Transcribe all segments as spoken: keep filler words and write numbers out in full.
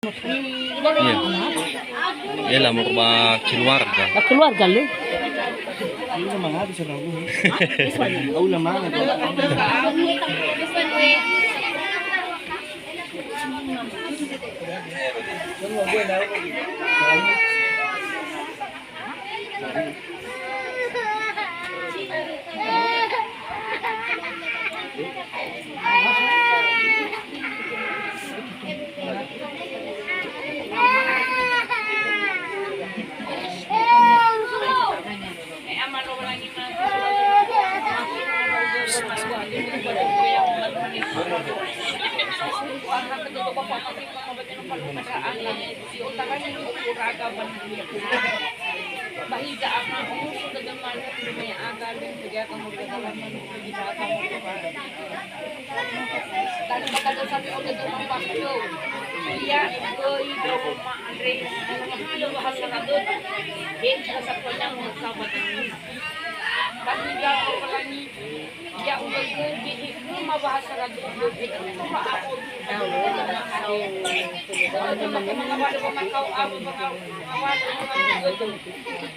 Iya. Iya lah, mau ba keluarga. Ba keluarga le. Ini udah mana bisa tahu? Aku udah mana? Ba hiza ama omuso dödöma lö ndröma ya'aga lö ndröma ya'aga moroi dödöma lö ndröma ya'aga moroi dödöma. Dali ba dödöma sabi o dödöma bakö. Ia göi dödöma andre. Halö wa hasana dödö. He tiga satu nyamö sahabat. Ba hiza Lowalangi. Ya'ugö göi ge'e khöma bahasa Radu'u göi khöma a'odu.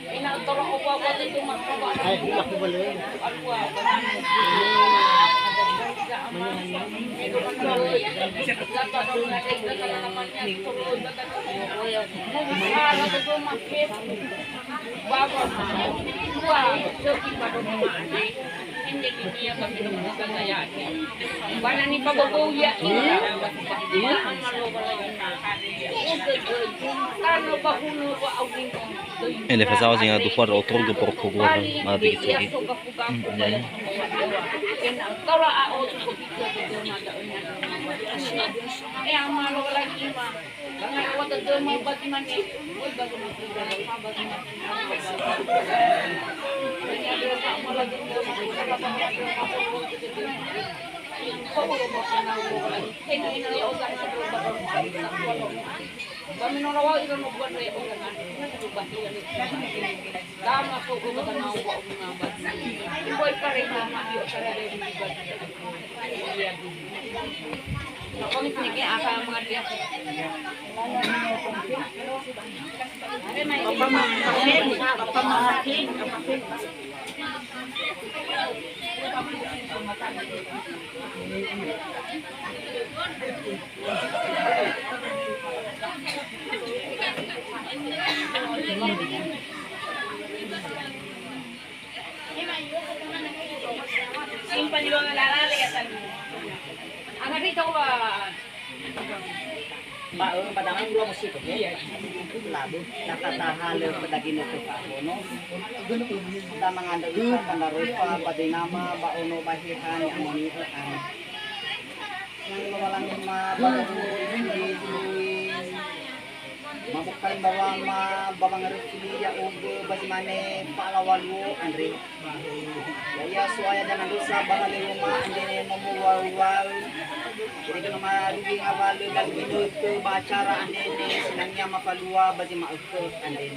Ena'ö tora owa-owa dödö makawa. Ele fazao zinga du fora otrogo poroko gua ma tegi-tegi. Hmm, ya, ya. Simpan di ruangan lalale ya tadi. Angkat itu, Pak. Ba, eh, ba dangan dua musi tu, ya. Labu, kata taha le pedaging itu, Pak. Ono. Kita mengandung ikan, kanda rupa, ba dinama, ba ono, ba hehan, yang moni, eh, Lowalangi ma ba mabukali mbawama ba wangeröfi ya'ugö ba zi mane fa'alaŵa luo andre. Ya'ia So'aya danandrösa ba halöŵöma andre no muwau-wau. Irege no madugi ngawalö dalu ginötö ba acara andre ne sinangea mafalua ba zi ma'ökhö andre.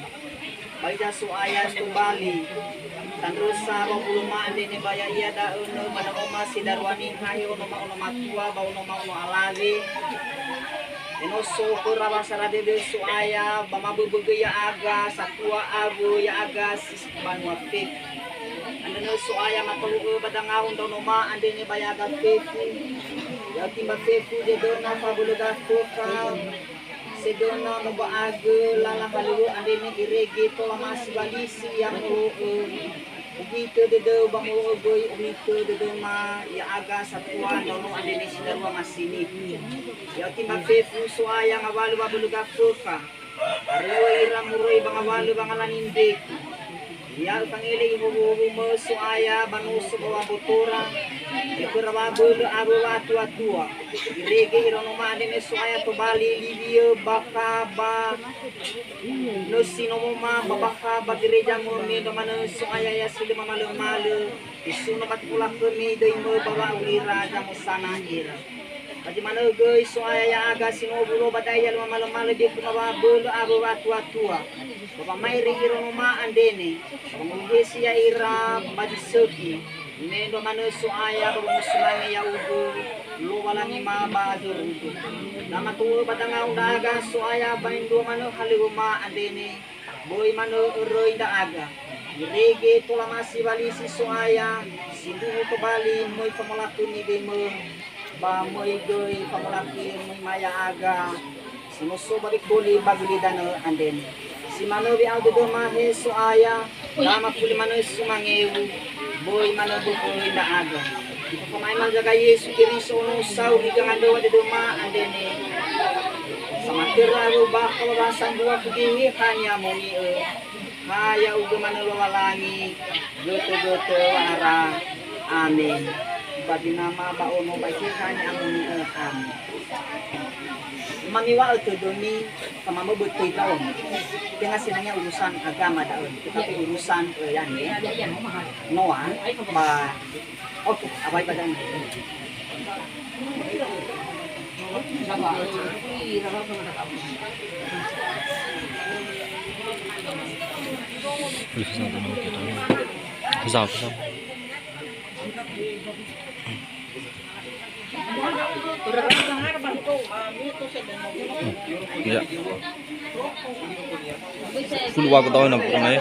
Ba hiza So'aya tobali. Tandrösa ba wulöma andre ne ba ya'ia da'ö nö manö oma si darua niha he onoma ono matua ba onoma ono alawe. Enoso khöra wasara dödö So'aya ba maböbögö ya'aga satua awö ya'aga si banua fefu. Andrö nö So'aya matolo'ö ba dangau ndraonoma andre ne ba ya'aga fefu. Ya'ö timba fefu dödöna fabölö gafökha. Sedöna moba'agö lala halöŵö andre me irege tola ma'asi walisi ya molo'ö. Ohitö dödöu ba molo'ö göi ohitö dödöma ya'aga satua ndraono andre me si darua masini. Ya'ö timba fefu So'aya ngawalö wabölö gafökha. Aröu'ö ira moroi ba ngawalö wangalani ndrege. Ya'ö fangele ihowo-howomö So'aya ba noso ba wabotora, ya'ö khöra wabölö awö wa'atua-tua. Irege ira onoma andre me So'aya tobali liwi'ö bakha ba nösi nomoma ba bakha ba gereja mö me ndra manö So'aya ya si lö mamalö-malö. Isuno ba tefolakhömi döimö ba wa'auri ira zamosana ira. Ba zi manö göi So'aya ya'aga si no owulo ba da'e ya lö mamalö-malö bekhu na wabölö awö wa'atua-tua. Ba wamaere ira onoma andre ne, ba wangoluhesi ya'ira ba zi sökhi. Me ndra manö So'aya ba wamosumange ya'ugö, Lowalangi ma ba zorugo. Na mato'ö ba dangau ndra'aga So'aya ba endua manö halöŵöma andre ne, böi manö öröi ndra'aga. Irege tolamasi walisi So'aya, sindruhu tobali möi famolakhömi wemö, ba möi göi famolakhömi ma ya'aga. Si no so ba wekoli ba gulidanö andre. Si manö we'ao dödöma he So'aya, ba mafuli manö sumangeu, böi manö böhöi ndra'aga. Ifofomai manö zaga Yesu Keriso ono sauri gangandröwa dödöma andre. Samatörö awö bakha ba sambua khö Geheha ni'amoni'ö. Ha ya'ugö manö Lowalangi, götö-götö wa'ara. Amen. Ba zi Nama ba Ono ba Geheha ni'amoni'ö. Amen. Mangiwa'ö tödömi, famamö bötö ndra'omi. Tenga sinangea urusan agama da'ö, tetapi urusan, eh, yani, Noa, ba, oke, awai ba da'ö. Iya. Fulu wa ko tau na pura ngai.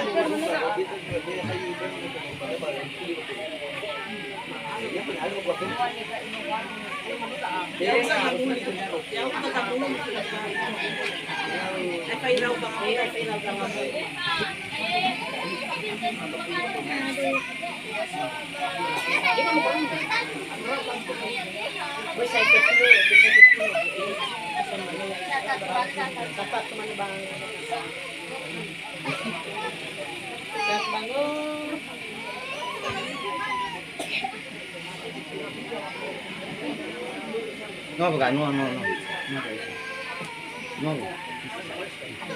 No, bukan, no, no, no. No, bukan. No.